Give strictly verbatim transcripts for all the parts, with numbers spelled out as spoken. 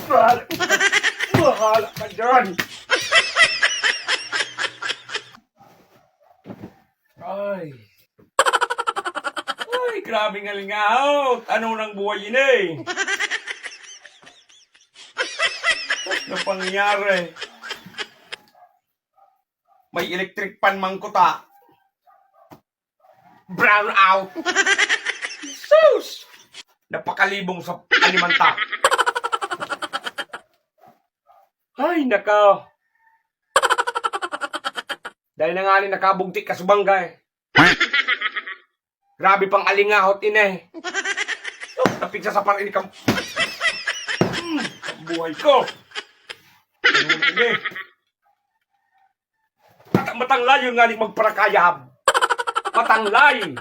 Bahala ka. Bahala ka dyan. Ay. Ay, grabe nga lingahot. Ano nang buhay ini? Ano pangyayari? May electric fan man kuta. Brown out. Sus! Napakalibong sa animanta. Ay, nako. Dahil na nga ni nakabugti ka sa bangga eh. Grabe pang alingahot ini eh. Napigsa sa parin ka. Hmm, buhay ko. Ano ini? Mata-, matanglayon nga ni magparakayab. Matanglay.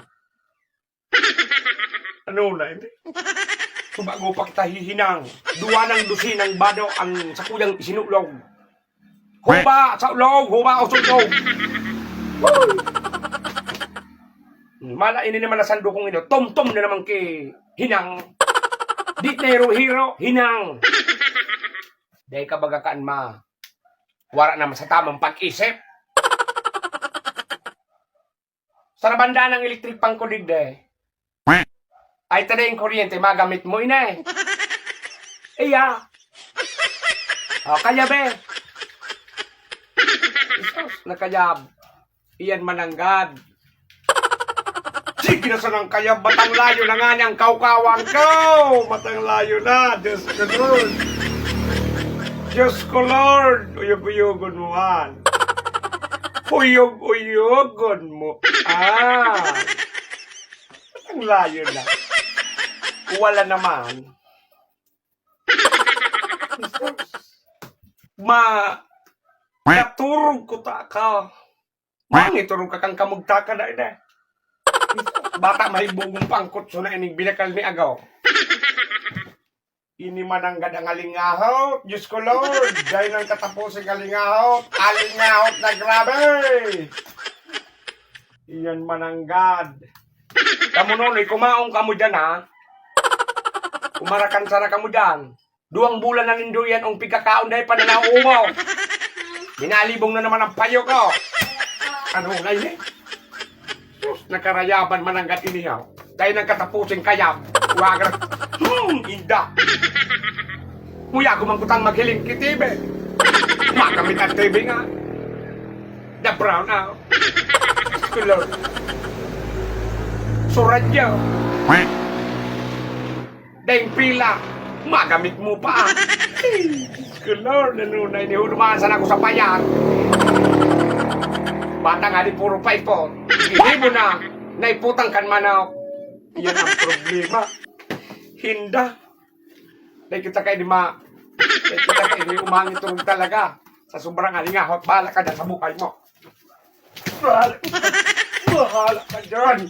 Ano na ini? So, bago pa kita hihinang, duwa ng dusinang bado ang sakuyang isinulog. Huba sa ulog, huba o sundog. Woo! Mala ini naman na sandukong ino, tumtum na naman ki hinang. Di na hiro-hiro, hinang. Dahil ka baga kaan ma, wala naman sa tamang pag-isip. Sa nabanda ng electric fan ko digdi. Ay, tada yung kuryente, magamit mo, ina eh. Iya. O, kaya be. Jesus, nakayab. Iyan mananggad. Sige na sanang kayab, matanglayo na nga niyang kaukawang ko. Matanglayo na, Diyos ko, Lord. Diyos ko, Lord. Uyog-uyogon mo, man. Uyog-uyogon mo. Ah. Ang layo na. Wala naman. Ma, katurog ko ta ka. Mangiturog ka kang kamugtakan na ina. Bata mahibugong pangkutso na ining binakal ni agaw. Ini mananggad ang alingahot. Diyos ko, Lord. Dahil nang katapusin alingahot. Alingahot na grabe. Iyan mananggad. Kamu, Nonoy, kumaon kamo dyan, ha? Kumarakan sana kamo dyan. Duwang bulan na nindo yan ang pigkakaon dahil pananaw umaw. Binalibong na naman ang payo ko. Ano na ini? Sus, nakarayaban mananggad ini, ha? Dahil nang katapusin kayab. Wagar. Hmm, inda. Muya ko man kutang maghiling ki T V. Magamit ang T V nga. The brown out. Color. Suradyo. Dahil pila. Magamit mo pa. Ay, Diyos ko, Lord, ano na, inihunuman sana ako sa payat. Bata nga di puro paipot. Hindi mo na, naiputang kan manok. Yan ang problema. Hinda. Dahil kita kayo di ma-, dahil kita kayo di umangit talaga. Sa sobrang alingahot, bahala ka dyan sa buhay mo. Bahala, bahala ka dyan.